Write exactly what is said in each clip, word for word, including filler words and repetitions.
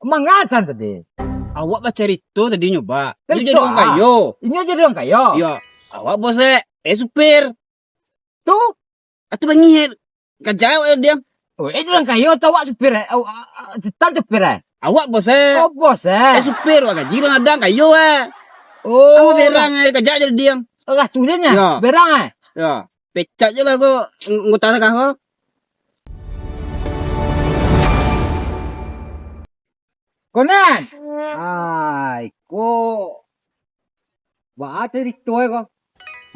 Manga Tan tadi? Awak bacarito tadi nyo, Bak. Inyo jadi urang kayo. Inyo jadi urang kayo? Iyo. Awak bos e, eh, supir. Tu? Atu bangih, eh. Kaja awak diam. Oh, eh, urang kayo atau awak supir, eh? Aw-, a-, a-, Tan supir, eh? Awak bos e. Oh, bos e. Eh, supir, awak gaji urang gadang, kayo, eh. Oh. Awak berang, eh, kaja jadi diam. Lah tu je nya. Yo. Berang, eh? Yo. Pecat je lah ko, ang-, anggota tangah ko. Konan! Ai, ko. Baa carito e ko?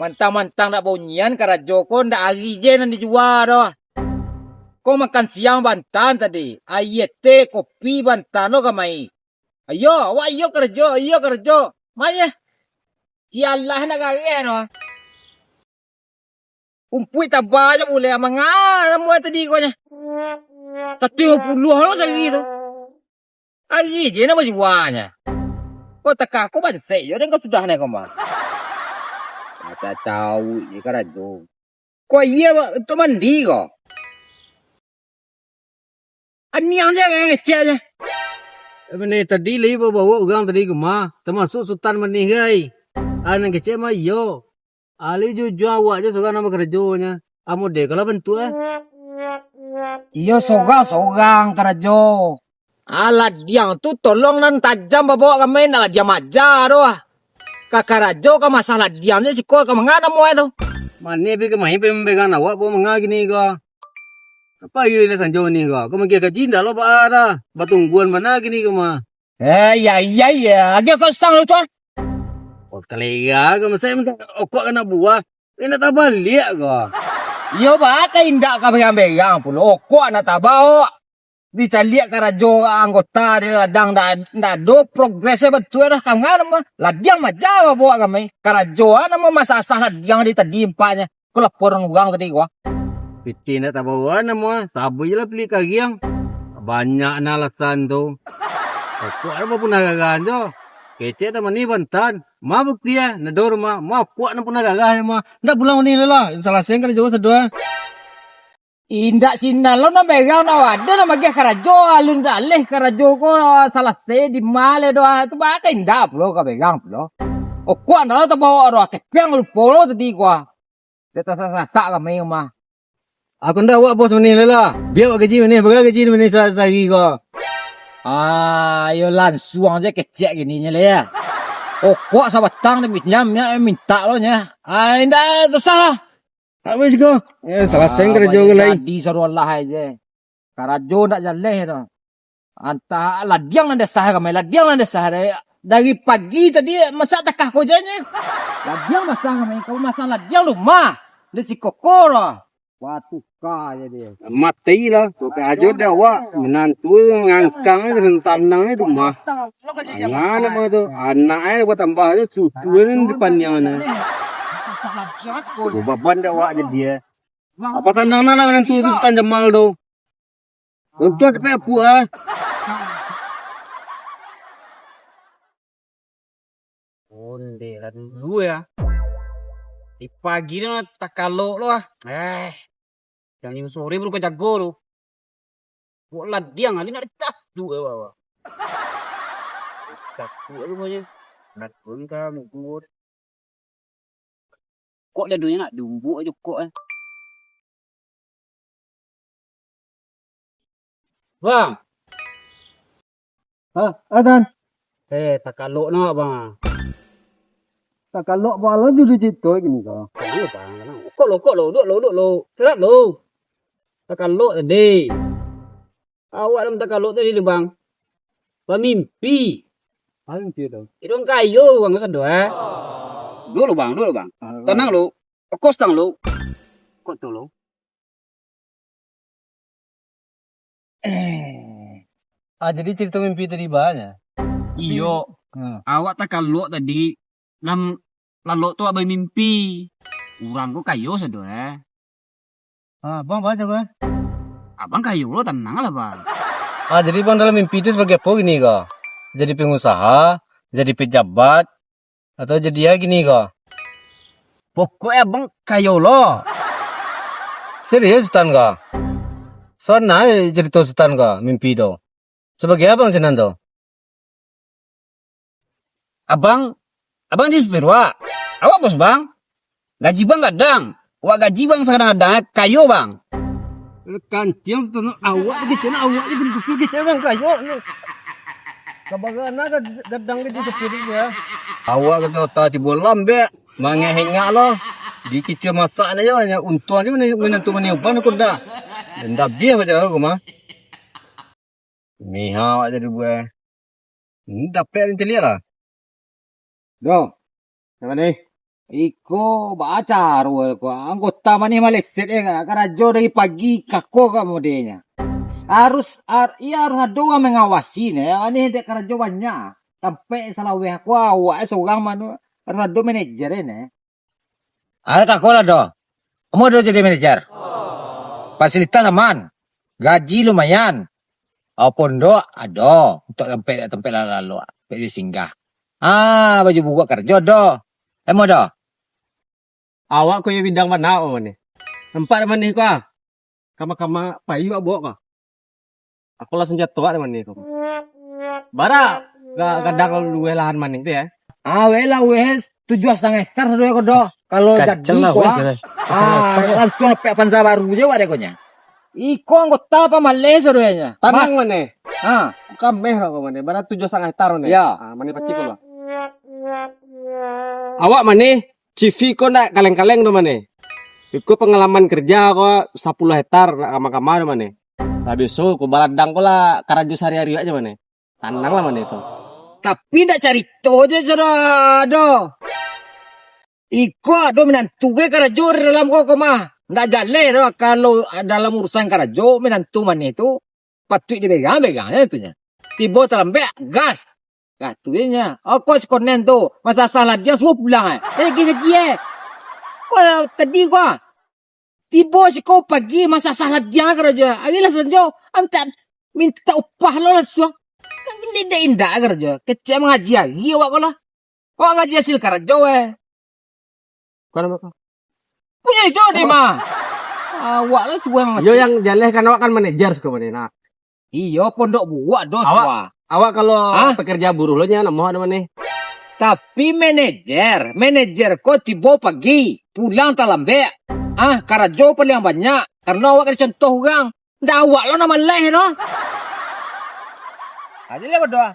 Mantang-mantang ndak baunyian karajo ko, ndak ari je nan dijua doh. Ko makan siang bantan tadi, aia teh, kopi bantan lo kamari. Ayo, awak ayo karajo, ayo karajo. Mai eh. Sialah ndak gareh doh. Umpuik taba je buleh, manga namuah tadi ko nyo. Satu limo puluah lo sahari tu. Ari je nan bajuanyo. Ko taka ko bansek jo den ko sudah nai ko mah. Mata tau je karajo. Ko aia untuak mandi ko. Aniang je nan ngecek je. Eh, mane tadi lai babaok urang tadi ko mah, tamasuak Sutan mane gai. Ah, nan kecek mah iyo. Alih jujua awak jo surang nan bakarajo nyo. Amode kalau bantuak eh. Iyo surang-surang karajo. Ah, ladiang tu tolong nan tajam babawak kamari, ndak ladiang maja tu ah. Ka karajo ka masang ladiang je siko ka manga namuah tu. Mane pi kamari pi mamberang awak po manga kini ko. Apa iyo indak sanjo ni ko? Ko magiah gaji indak lo baa dah. Batungguan bana kini ko mah. Eh, iya, iya, iya. Agiah ko sutang lu tu ah. Oh, kalera ko masa minta okok ka anak buah. Indak tabaliak ko. Iyo, baa ka indak ka berang-berang pulo. Okok nak tabawak. Dicaliak karajo anggota di ladang ndak, ndak ado progres e batua dah. Ka manga namuah. Ladiang maja babawak kamari. Karajo a namuah masak-asak ladiang di tadi ampaknyo. Ko laporan urang tadi ko. Pitih ndak tabawa namuah, sabuik je lah pilih kariang. Banyak nah alasan tu. Okok ado bapunah garahan jo. Kecek tamani bantan. Mah bukti eh, nado rumah. Mah okok nan punah garah mah. Ndak pulang mani lah. Salasaian karajo sado eh. Indak sinan lo nan berang ndak ado nan magiah karajo, alun jaleh karajo ko salasai di ma lai doh. Tu baa ka indak pulo ka berang pulo. Okok ndak lo tabawak doh, kepiang lupo lo tadi ko. Dak tasasak-sasak kami mah. Aku ndak awak bos mani lai lah. Bia awak gaji mani, bara gaji mani sa-, sahari ko? Ah, yo lansuang je kecek kini nyo lai ya. Okok sabatang dipinjam, nyo mintak lo nyo. Ah, indak tusah lah. Habis ko. Eh, salasai karajo ko lai. Jadi sarualah aja. Karajo ndak jaleh tu. Antah ladiang nan dasar kamai, ladiang nan dasar dari, dari pagi tadi masak takah ko je nyo. Ladiang masak kamai, kamu masak ladiang rumah. Di sikoko lah. Watuka je dia. Mati lah. Bukan ajo dah awak. Menantu ngangkang ni dengan tanang ni rumah. Mana mah tu? Anak eh buat tambah je cucu ni di paniang ni. Baban dah awak je dia. Apa tanang lah menantu tu Tan Jamal tu? Untung tapi apa ah? Onde lah dulu ya. Di pagi ni takalok lo ah. Eh. Jam lima sore baru ka jago tu. Buat ladiang ali nak dicas tu ya bawah. Takut tu banyak. Nak pun kamu kuat. Kok dadonyo nak dumbuk aja kok eh. Bang. Ha, Adan. Eh, takalok nak bang. Takalok bang lo judi cito gini ko. Tenang bang, tenang. Kok lo, kok lo, duduk lo, duduk lo. Terap lo. Takalok tadi. Awak dalam takalok tadi tu bang. Bamimpi. Ayo mimpi tu. Itu kayo bang sado eh. Duduk lo bang, duduk lo bang. Tenang lo. Kos tang lo. Kok tu lo. Eh. Ah, jadi cerita mimpi tadi banyak. Iyo. Hmm. Awak takalok tadi lam lalok tu abang mimpi. Urang ko kayo sado eh. Ah, bang, bang, coba. Abang kayo lo, tenang lah bang. Ah, jadi bang dalam mimpi tu sebagai apa gini ko? Jadi pengusaha, jadi pejabat, atau jadi ya gini ko? Pokoknya abang kayo lo. Serius Sutan ko? Sana cerita Sutan ko, mimpi tu. Sebagai abang sinan tu? Abang, abang jadi supir wak? Awak bos bang? Gaji bang gadang. Wak gaji bang sagadang-gadang, eh, kayo bang. Eh, kanciang tu, nak awak lagi, cina awak lagi, jadi supir lagi, cina kayo. Kabarana gad-, gadang lagi supir lagi, ya. Awak kata otak tibo lambek, mangehengak lo. Dikicau masak ni je, untuang je mana, mana tu mana ubah nak kuda. Ndak biah baca aku mah. Miha awak jadi buah. Ini dapek ni celiak lah. Yo, siapa ni? Iko bacaro ko, anggota manih maleset eh, karajo dari pagi kako ka modelnya. Harus, ar-, iya harus ado urang mangawasi ne, manih dek karajo banyak. Sampai salaweh aku awak eh sorang manu, harus ado manajer eh ne. Ayo tako lah doh. Amuah doh jadi manajer. Fasilitas aman. Gaji lumayan. Apo ndo ado untuk tampek-tampek lalok, tampek singgah. Ah, baju buruak karajo doh. Amuah doh. Awak ko yo bidang bana awak manih. Nampak manih ko ah. Kama-kama payi awak buek ko. Aku lah sanjato awak manih ko. Bara ga-, gadang luweh lahan manih tu ya. Ah, weh lah weh tujuah satangah hektar tu ya ko doh. Kalau jadi lah, ko weh, ah. Ah, langsung pek pansa baru je awak dek ko nya. Iko anggota pamaleh sadonya. Tanang manih. Ha. Kameh lah ko manih. Bara tujuah satangah hektar manih. Ya. Ah, manih pacik ko lah. Awak manih, C V ko ndak kaleng-kaleng tu manih. Iko pangalaman kerja ko sapuluah hektar ndak kama-kama tu manih. Lah biaso ko baladang ko lah karajo sahari-hari aja manih. Tanang lah manih tu. Tapi ndak carito je sudah ado. Iko ado minantu ge karajo di dalam ko, ko mah. Ndak jaleh doh kalau dalam urusan karajo minantu manih tu patuik dibegang-begang je tu nya. Tibo talambek, gas. Lah tu je nya. Oko si konen tu, masalah ladiang suruh pulang eh. Eh, gaji gaji eh. Ko tadi ko ah. Tibo siko pagi masalah ladiang karajo. Ari lah sanjo, mintak mintak upah lo lah suang. Indak-indak karajo. Kecek mangaji ari awak ko lah. Awak ngaji hasil karajo eh. Kau nama kau? Punyo itu ni mah. Awak lah subuah mangaji. Yo yang jaleh kan awak kan manajer siko ni nah. Iyo, pondok buruak doh. Awak, awak kalau pekerja buruh lo nya namo ado manih. Tapi manajer, manajer ko tibo pagi, pulang talambek. Ah, karajo paliang banyak, karano awak ka dicontoh urang. Ndak awak lo nan maleh doh. Aja lah badoa.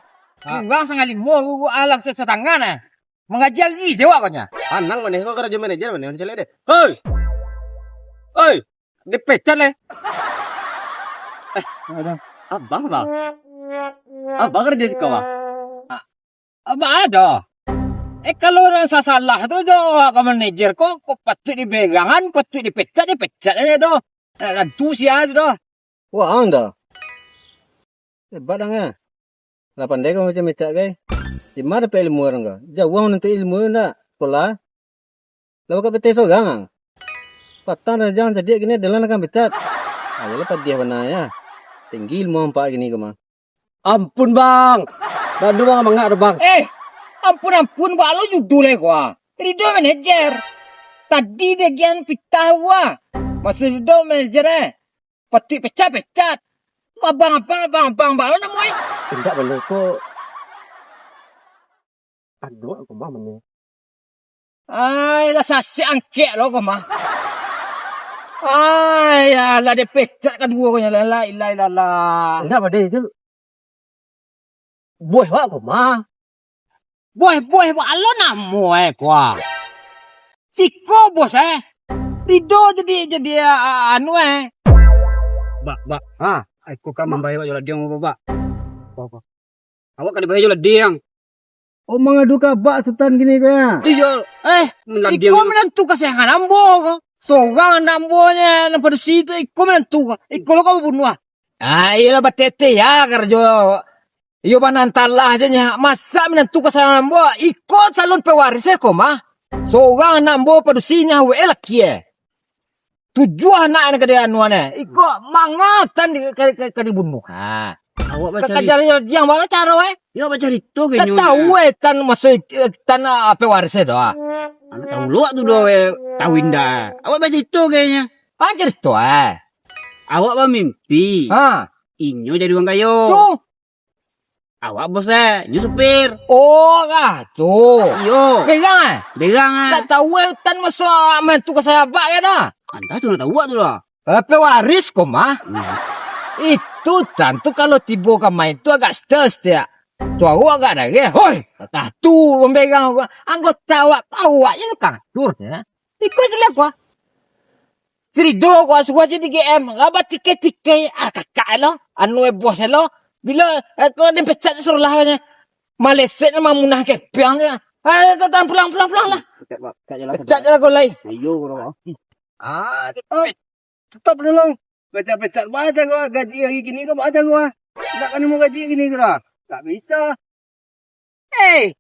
Urang sangalimo, alam satangan ah. Mangaji ari je awak ko nya. Tanang manih ko karajo manajer manih, manih caliak deh. Hoi! Hoi! Dipecat leh. Eh, abang, bang. Abang karajo siko, bang? Abang ado. Eh, kalau nan sasalah tu jo awak ka manajer ko, ko patuik dibegangan, patuik dipecat, dipecat aja doh. Nak lantu sia tu doh. Wah, ang dah. Hebat ang ah. Lah pandai kau macam mecak gai. Di ma dapek ilmu urang kau? Jauah manuntuik ilmu ndak? Sekolah? Lah bakal patai sorang ang. Patang dah jang jadi kini adalah nak pecat. Ayolah padiah bana ya. Tinggi ilmu ampak kini kau mah. Ampun bang. Dah dua mangak dah bang. Eh, ampun-ampun bak lo judul eh kau ah. Rido manajer. Tadi dia gian pitah gua. Maksud Rido manajer eh. Patuik pecat-pecat. Abang, abang, abang, abang, abang, lo namo eh? Indak balo ko. Aduh, aku mah mani. Ai, lah sasek angkek lo ko mah. Ai, alah dipecat kaduo ko nyo, la ilaha illallah. Indak bade itu. Buah wak ko mah. Boh, boh, boh, alo namo eh, kua. Siko bos eh. Rido jadi, jadi, ah, anu eh. Bak, bak. Ha, aku kan mambayar wak jo ladiang, bak. Bak, bak. Awak kan dibayar jo ladiang. Oh, mangadu ka bak Sutan kini ko ya? Iyo. Eh, iko minantu kasayangan ambo ko. Sorang anak ambo nyo nan padusi tu, iko minantu ko. Iko lo ka babunuah. Ah, iyolah batete ya karajo. Iyo bana antalah je nya. Masa minantu kasayangan ambo, iko calon pewaris eh ko mah. Sorang anak ambo padusi nya awek eh laki eh. Tujuah anak nan ka dianuan eh. Iko mangatan di, ka, ka, ka dibunuh. Ha. Awak ka, bacari- kajari yang mana caro eh? Yo bacarito ka inyo. Tahu eh tan maso eh, tan ah, pewaris eh doh. Anak tahu luak tu doh eh, tahu indah. Awak bacarito ka inyo. Ah, carito eh. Awak bamimpi. Ha. Inyo jadi urang kayo. Tu. Awak bos eh, nyo supir. Oh, lah tu. Iyo. Berang eh? Berang eh. Tak tahu eh, utan masuk mantu ka sahabat kan dah. Anda tu nak tahu tu lah. Tapi waris ko mah. Hmm. Itu tantu kalau tibo ka main tu agak stres dia. Suaro agak dareh. Hoi, tak tu pemberang awak. Anggota awak, awak je nak atur ya. Ikut je lah ko. Sirido ko suruah je di G M. Lah batikai-tikai. Ah, kakak lo. Anu eh bos lo. Bila eh, ko dipecat suruh lah katanya. Malesek nak mamunah kepiang je. Ah, tak, tak, pulang, pulang, pulang lah. Pecat, Pak. Pecat je lah, Pecat je lah ko lai. Ayo, bro. Ah, Tetap dulu. Pecat-pecat baca gua gaji hari kini ko baca gua. Nak kena mau gaji kini ko dah. Tak bisa. Eh,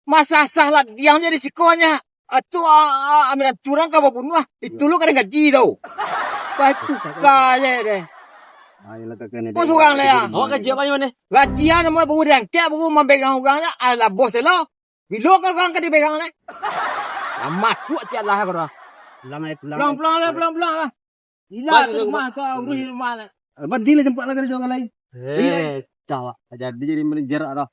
masa sah lah diang jadi sikonya. Atu ah, ah, ambil turang ka babunuh ah. Itu lo kada gaji tau. Batu kaya deh. Ayolah kakak ni. Kau surang lah ya. Awak gaji apa ni? Gaji ah nama baru diangkat baru mampegang urang nya. Alah bos lo. Bilo ka urang ka dipegang ni? Lama tu cik Allah ko dah. Pulang ai pulang. Pulang pulang lah, pulang pulang lah. Gila tu rumah tu, urus rumah ni. Abang deal sempat lah tadi orang lain. Eh, cawak. Jadi jadi manajer dah.